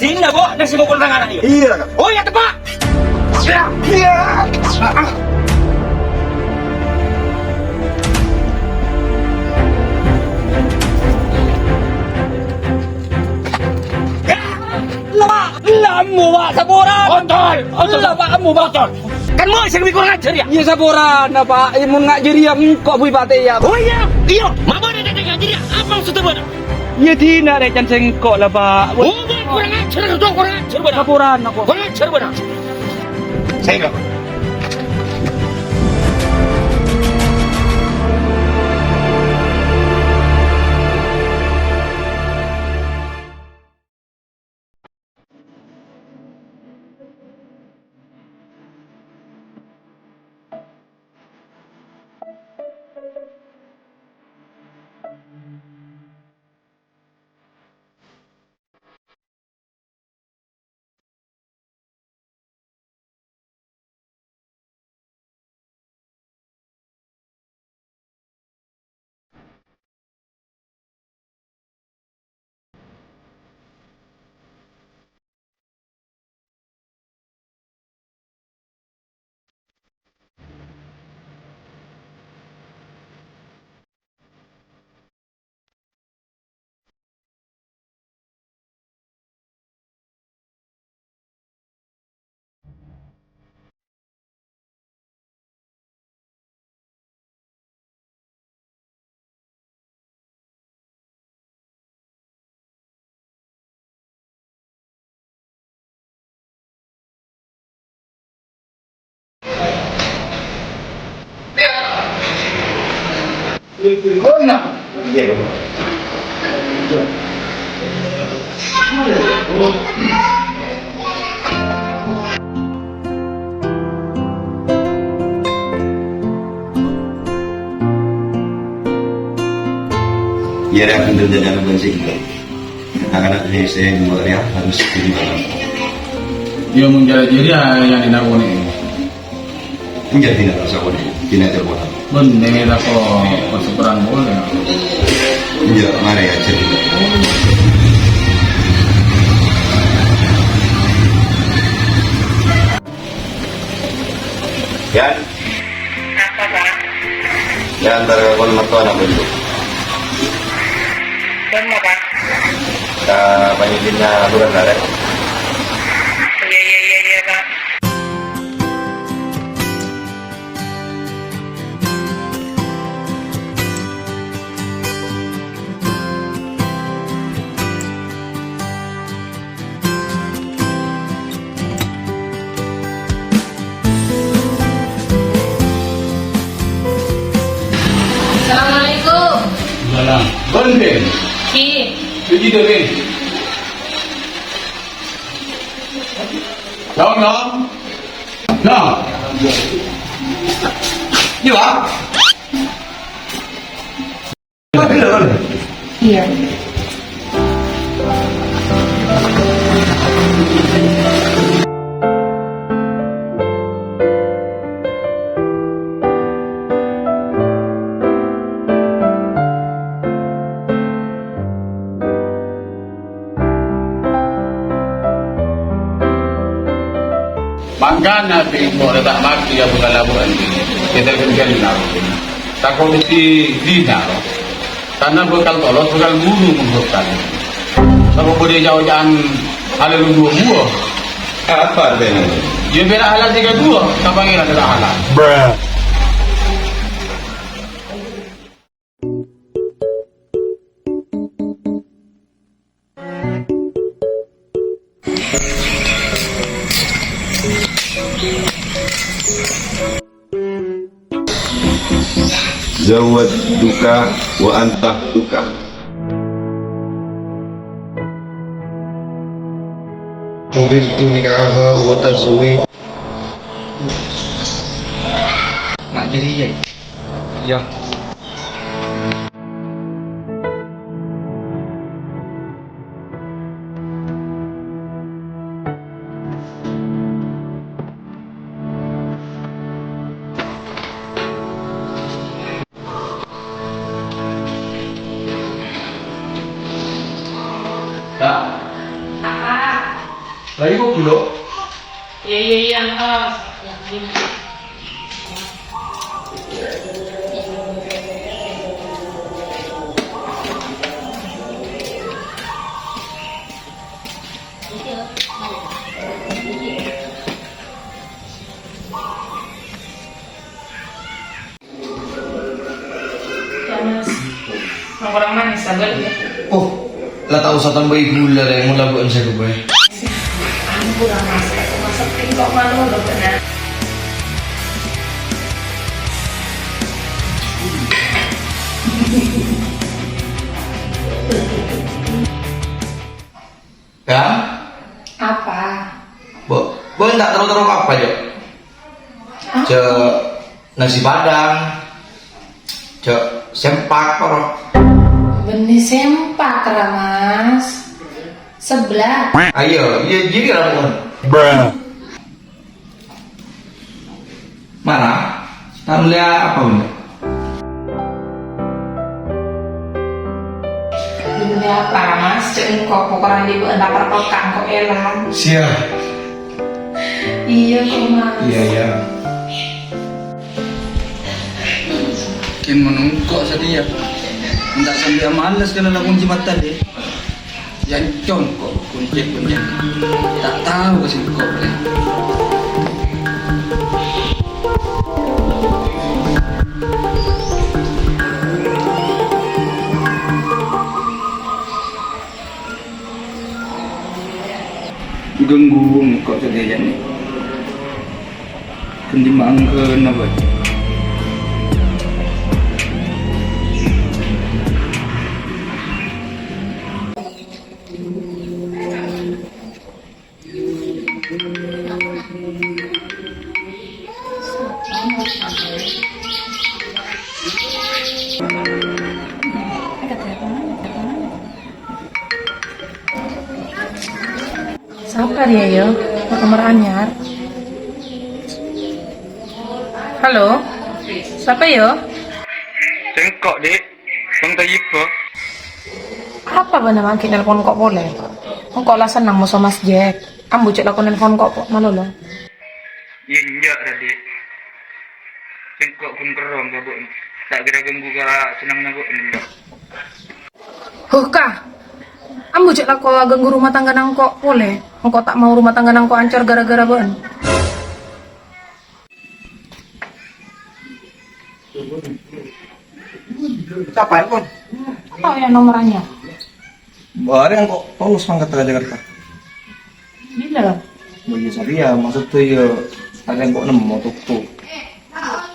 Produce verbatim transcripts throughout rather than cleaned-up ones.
Dinna, Bo', neng sè mokol tang ana' iyâ? Iyâ, Kak. Oh, iyâ, teppa'! Iyâ! Iyâ! Ah, ah. Ella, Pak! Ella, embu, Pak! Saporana! Ontol! Ontol! Ella, Pak! Embu, Pak! Ontol! Kan mo' sè lebbi kurang ajar, yâ? Iyâ, saporana, Pak. Iyâ, mon nga' jârèya, engko' bu èpatèya. Oh, iyâ? Iyâ, ma' bâdâ dhâ-, dhâ-, jârèya? Apa maksodda bâdâ? Iyâ, dinna rècan sèngko' la, Pak. Oh, kurang ajar, dong, kurang ajar bâdâ. Saporana, kok. Kurang ajar bâdâ. Sèngko'. Iyâ, rèya bhendher jhâjhâna bân sè iyâ. Anak-anak sè, sè dua rèya harus jadi barang. Iyâ, mon cara jârèya, yang enak, mon ini. Enjâ', dinna' rasa kodi, dinna' ajar buatan. Bânnè tako' perseperan boleh. Enjâ', marè ajar dinna'. Yan. Apa, Pak? Yan, antar ka kono mattowana, Bun. Bânnè, Pak. Ka panyèddhina aturan, Rè. Iyâ, iyâ, iyâ, iyâ, Pak. Assalamualaikum. Salam. Bânnè. Ki. Pergi dari. Dong, dong. Dong. Iya, Pak. Iya. Mangkana bi' engko' rè ta' mabdi abhâkal abu'an kènè', kèta ghân ghellâ'. Tako' dhâddhi dinna', karna bhâkal tolos, bhâkal buru mongghâ kan. Tako' bâdâ ca'-oca'an halal duwâ'-buwâ'. Apa artèna? Iyâ, bârâ' halal sè kaduwâ, ka Pangèran ta' halal. Zawwajtuka wa anta ukhtuka. Qabiltu nikahaha wa tazawwaj. Nak jadi ya. Ya. Kak. Apa? Lah, iko, Bro. Iyâ, iyâ, iyâ. Ah. Yâ, Mas. Yang kurang manis, sabar, yâ. Oh, la ta' osa tambahi gula, rè, mon la bâ'ân sè ghâbây. Ampon, Mas. Aku masak tingkok malu, lho, bener. Kan? Apa? Bu, bu, enggak terus-terus apa, Jo? Apa? Jo, nasi Padang. Jo, sempak, poro. Bânnè sempak, ra, Mas. Seblak. Ayo, iya, gini lah, pokoknya. Bruh. Mara, ta' mellèya apa, Bunda? Mellèya apa, Mas? Cè' engko' pokoran ibu entar perkoka engko' èlang. Siap. Iya, kok, Mas. Iya, iya. Kèng mon engko' satèya. Entar sambi males kala lakon jembatan, deh. Yâ, congko', kunci-kunci. Ta' tao ka sèngko', lè. Ganggu engko' sadhâjâna. Kendhi mangkèn apa? Sapa rèya, yâ? Kok nomer anyar? Halo? Sapa, yâ? Sèngko', Dik. Bang Tayyib, Bang. Apa bâ'na mangkèn nelpon engko' polè? Engko' la senneng moso Mas Jack. Ambu jhâ' lako nelpon engko' po-, malolo. Iyâ, enjâ', Dik. Sèngko' ghun kerrong ka bâ'na. Ta' kèra ganggu ka sennengnga bâ'na, enjâ'. Huh, Ka! Ambu jhâ' lako aganggu rumah tanggana engko' polè. Engko' ta' mau rumah tanggana engko' ancor gara-gara bâ'na. Sapa, Pon? Apa yâ nomer anyar? Bâreng kok, terros mangkat ka Jakarta. Bilâ? Oh, iyâ, satèya, maksud tuh, yâ, arèya kok nemmo toko.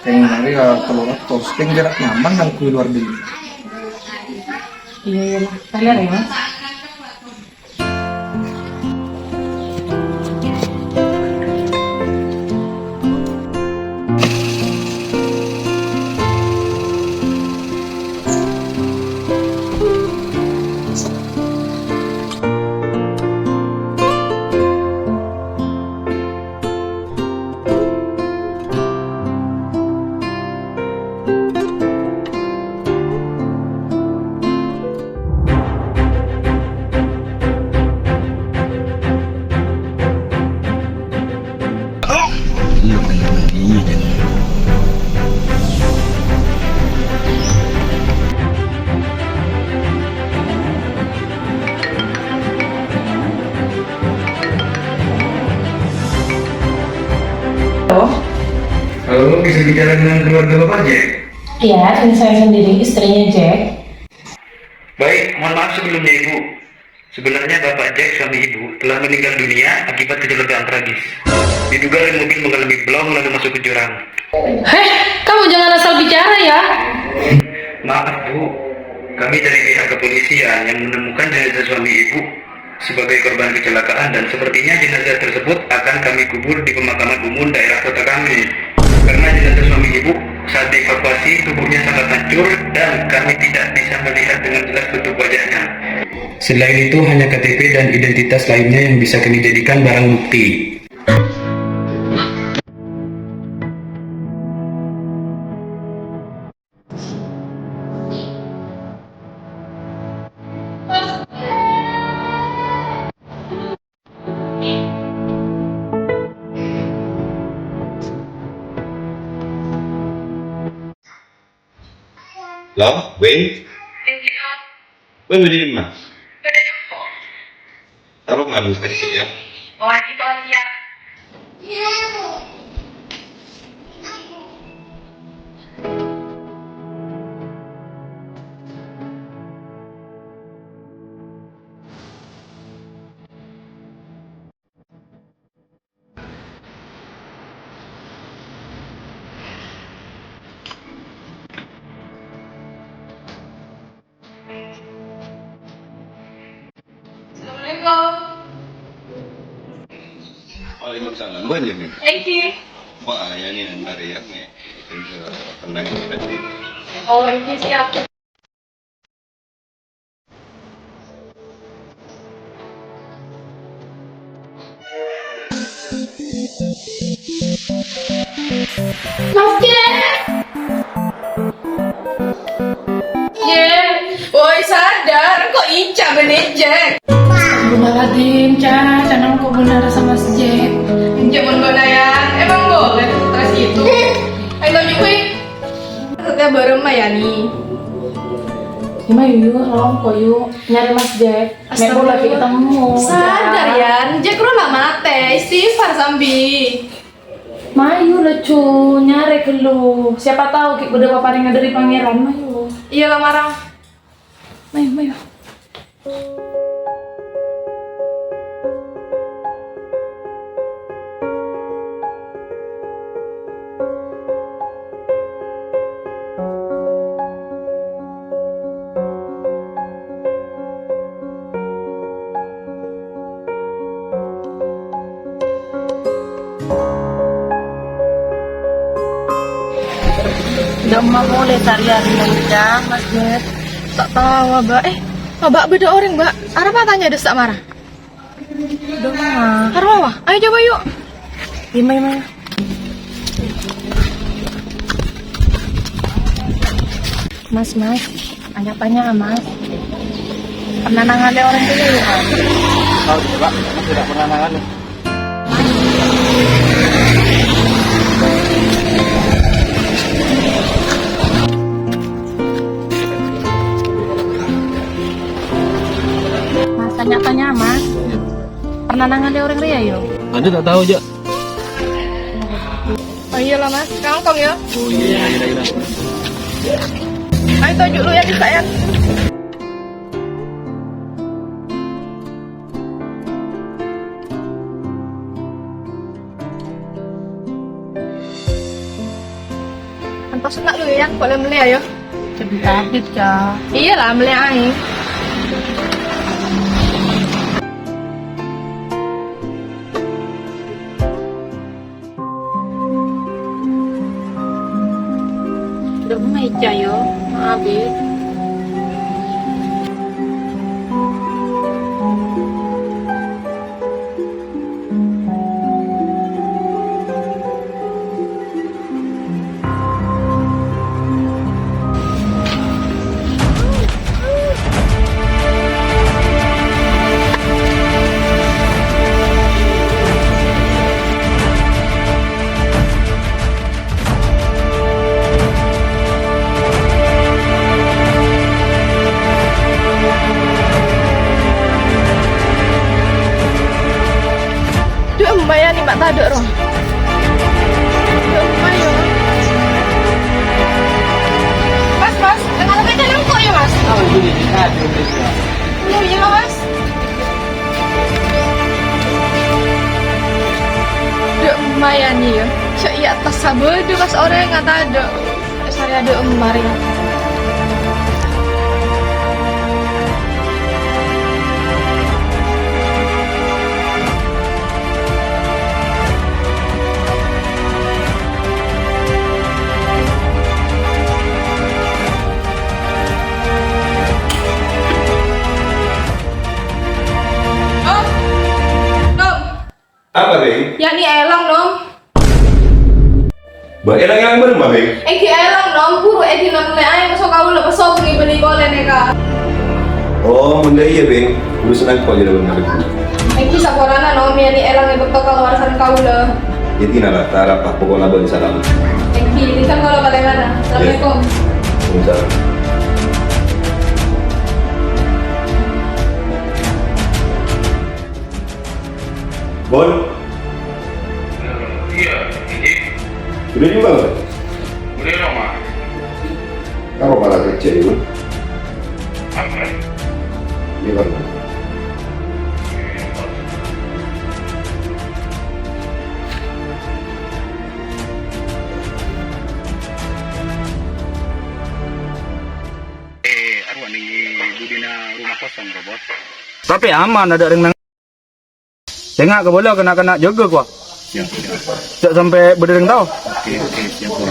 Kèng arèya tello ratos, kèng jhâ' nyaman nang di luar negeri. Iyâ, iyâ, lah. Taler yâ, Mas. Halo? Halo, bisa bicara dengan keluarga Bapak, Jack? Iya, dengan saya sendiri, istrinya Jack. Baik, mohon maaf sebelumnya, Ibu. Sebenarnya Bapak Jack, suami Ibu, telah meninggal dunia akibat kecelakaan tragis. Diduga rem mobil mengalami blong lalu masuk ke jurang. Heh, kamu jangan asal bicara ya. Maaf, Bu. Kami dari pihak kepolisian yang menemukan jenazah suami Ibu sebagai korban kecelakaan dan sepertinya jenazah tersebut akan kami kubur di pemakaman umum daerah kota kami. Karena jenazah suami Ibu saat dievakuasi tubuhnya sangat hancur dan kami tidak bisa melihat dengan jelas bentuk wajahnya. Selain itu, hanya K T P dan identitas lainnya yang bisa kami jadikan barang bukti. Halo, Win? Win, Win, ini, Mas. Apa malu tadi ya? Assalamualaikum. Waalaikumsalam. Mbok nggih, Min? Thank you. Wah, ya ini ntar ya, Min. Tenang. Oh, thank you, siap. Mas Jack! Jack! Woi, sadar, kok Ica bânnè, Jack? Astagfirullahaladzim, Ca, canang kok bhender sama si Jack. Jack mon bâ'na ya, emang boleh terus itu. Ayo, lanjut, weh. Tetep bareng, Mayani. Ima, yu, yu, longko, yu. Nyarè Mas Jack. Mè' pon lagi ketemu. Sadar, Yan. Jack ro la matè. Istighfar sambi. Mayu, laju nyarè ghâllu. Siapa tahu ghi' bâdâ paparèngan dâri Pangèran. Mayu. Iyâ la, marang. Mayu, mayu. Dâ' emma polè sarè-arè nèka, Mas Jet. Ta' tao, Bâ. Eh, Bâ, bâdâ orèng, Bâ. Arapa tanya dâ' sa' mara? Dâ' emma. Arapa, Bâ? Ayo coba, yuk. Ima, ima. Mas, Mas, tanya-tanya, Mas. Pernah nangalè orèng rèya, ya, Mas? Oh, tidak, Pak. Mas tidak pernah nangalè. Mas, tanya-tanya, Mas. Pernah nangalè orèng rèya, yo? Anda tak tahu, Jo. Oh iya lah, Mas. Kangkong ya? Oh iya, iya, iya. Ayo, tojhu' lu ya, bisa ya. Antos nak lu ya, kok lem-lem ayo. Jadi tabit, Kak. Iya lah, mele ae. Dok meja yo, habis. Dhu, emma ya, ni, mak tadhu', ro. Dhu, emma ya. Mas, Mas, tengah lemah jalan kok ya, Mas? Oh, iya, iya, iya. Oh, iya, Mas. Dhu, emma ya, ni, ya. Cek ya, tas sabedhu, Mas, orèng tadhu'. Sarè adhu' emma rèya. Om! Om! Apa, Beng? Yani èlang, Nom. Bâ, èlang yang bârâmma, Beng? Èngghi èlang, Nom. Buru èdina mellè aèng so kaulâ, pas so bengi bâli polè nèka. Oh, mon la iyâ, Beng. Buru seneng kok jârèya bân ngalèbur. Èngghi saporana, Nom. Yani èlang è bâkto kalowarsan kaulâ. Yâ, tina la, ta' arapa, poko'na bâli salam. Èngghi, tinggal kaulâ palèngana. Assalamualaikum. Waalaikumsalam. Bon. Iyâ, Ji. Udah juga, Bon? Udah, Roma. Apa malah kerja ini? Apa? Ini, Bang. Eh, arowa neng è budina rumah kosong, Bos. Tapè aman, adâ' rèng neng. Sènga' kabâlâ na'-kana' jâgâ, kowa. Siap, siap. Jhâ' sampè' bâdâ rèng tao. Oke, oke, siap, Bos.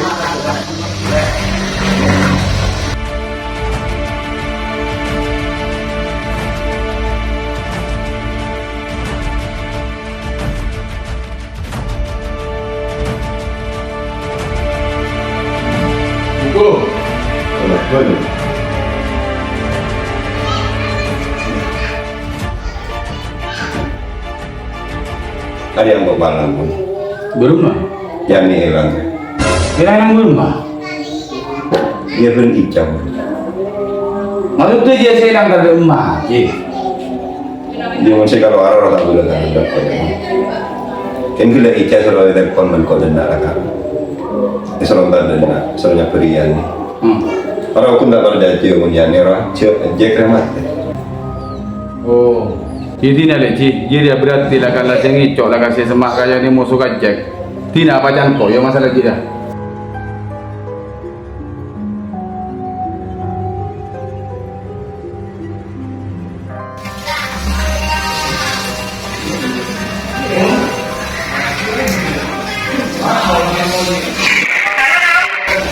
Pukul. Arèya engko' palang, Bun. Bârâmma? Yâ, mè' èlang. Kèra èlang bârâmma? Yâ, bân Ica, Bun. Maksodda jiyâ sè èlang tadâ' emma, Ji? Yâ, mon sè kalo aroro ta' bulâ kan, bâkto yâ. Kèng ghellâ' Ica soro ètelpon bân ko' dânna' la kan. Èsoro ta' dânna', soro nyabâri Yâni. Hmm. Ora ghun ta' parcajâ mon Yâni ora, jhâ' Jack rè matè. Oh, jârèya la, Ji. Jârèya berarti la kan la sè ngèco' la ka sè semma' ka Yâni moso ka Jack. Dina apa can ko', yâ, masalah jârèya.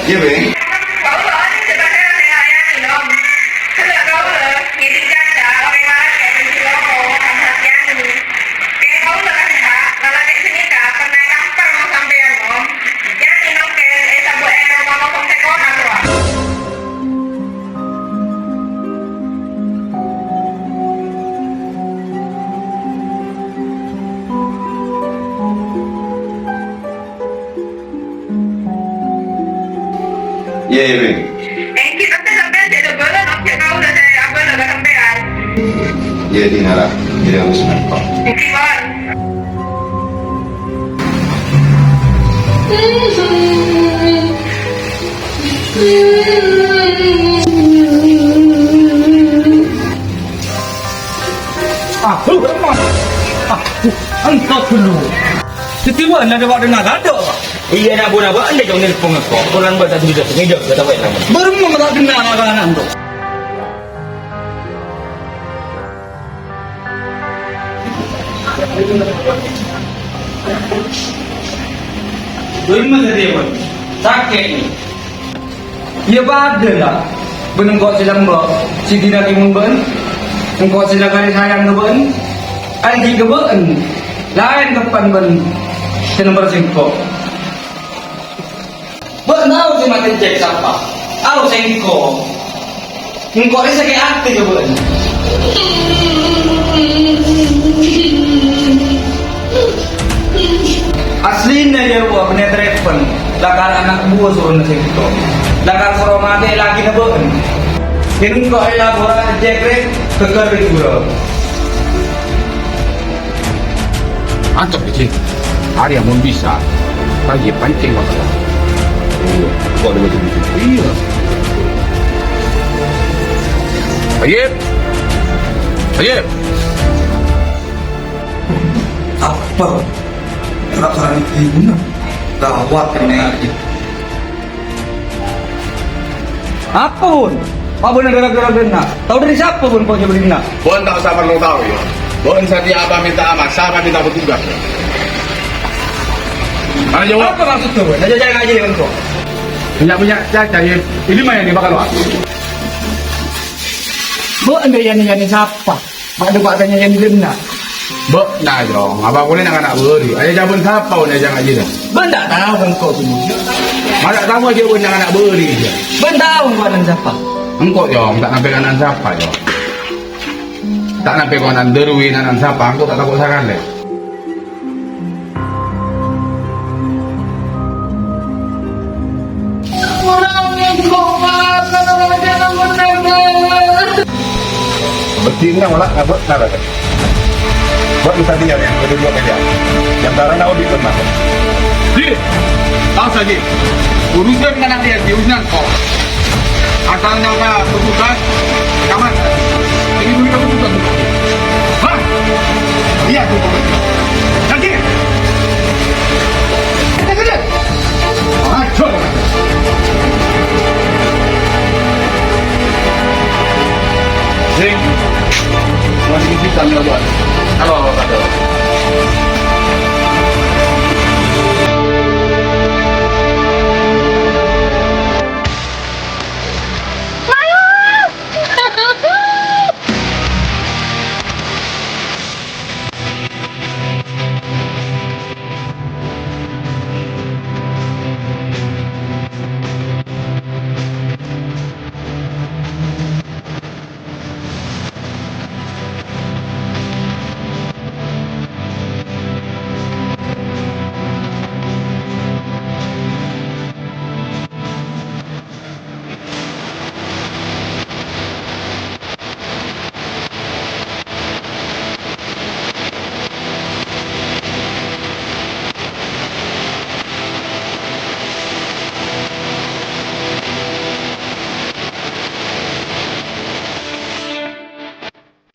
Iyâ, Bhing. Iyâ, iyâ, Bhing. Èngghi, tapè sampèyan jhâ' bâlâ, jhâ' kaulâ sè abâlâ ka sampèyan. Iyâ, Dina, la. Iyâ, wis, mènta. Èngghi, Bun. Ah, lu, Bun. Ah, lu, engko' dulu. Setiwa na dewek dengan kado. Iyâ, na, Bu, na, Bu, anda jong nelpon aku. Bulan buat satu juta, satu juta, kata baik nama. Baru mau ngerak kenal anak-anak tu. Bârâmma dhâddhiyâ, Bun? Sakè' nè. Iyâ padâ, la. Bân engko' sè lambâ', sè dhina kèmon bâ'na. Engko' sè la karè sayang ka bâ'na. Aldi ka bâ'na. Laèn keppan bân sè nomor sèngko'. Bâ'na tao sè matè Jack sapa? Tao sèngko'. Engko' rè sakè' atè ka bâ'na. Asllina jârowa bânnè trèpèn, lakar ana' buwâ sorona sèngko'. Lakar soro matè lakèna bâ'na. Engko' rè laporan Jack rè, ghâgghâr rè ghurâ. Mantep, Ji. Arèya mon bisa, ta' ghi' pancèng, Pak. Iyâ, kok ada macam itu? Iyâ. Tayyib. Tayyib. Apa? Penasaran ini. Gawat ini, Ji. Apa, Bun? Apa bâ'na gara-gara bâ'na? Tao dâri sapa, Bun, kok nyabâlina? Bun ta' osa parlo tao, yâ. Bun satèya apa minta aman, sapa minta petugas, yâ. Mana jawab? Apa maksud lu, Bun? Aja jangan aja, Bun, kok. Punya-punya caca, yâ. Ini mah yang dibakar, Bun. Bun, anda yang, yang sapa? Bâ'na, Pak, tanya yang benar. Bâ'na, Jong. Apa polè nang ana' bâri'? Ayo, jawab sapa, Wan, aja ngaji, Jong. Bâ'na ta' tao, engko' sè. Masa' tao aja, Wan, nang ana' bâri', Jong. Bâ'na tao, engko' anan sapa? Engko', Jong. Ta' nampè anan sapa, Jong. Ta' nampè ko' anan Darwin, anan sapa? Engko' ta' tako' sakalè. Berdina wala ngabot nara. Bâ'na satèya rèya, bâdâ duwâ' pèlèyan. È antarana odi' bân mate. Ji, tao saja. Urusan kana' rèya, ji, urusan kok. Asal nyamana petugas, kamar. Ini dulu petugas. Hah? Iya, tuh.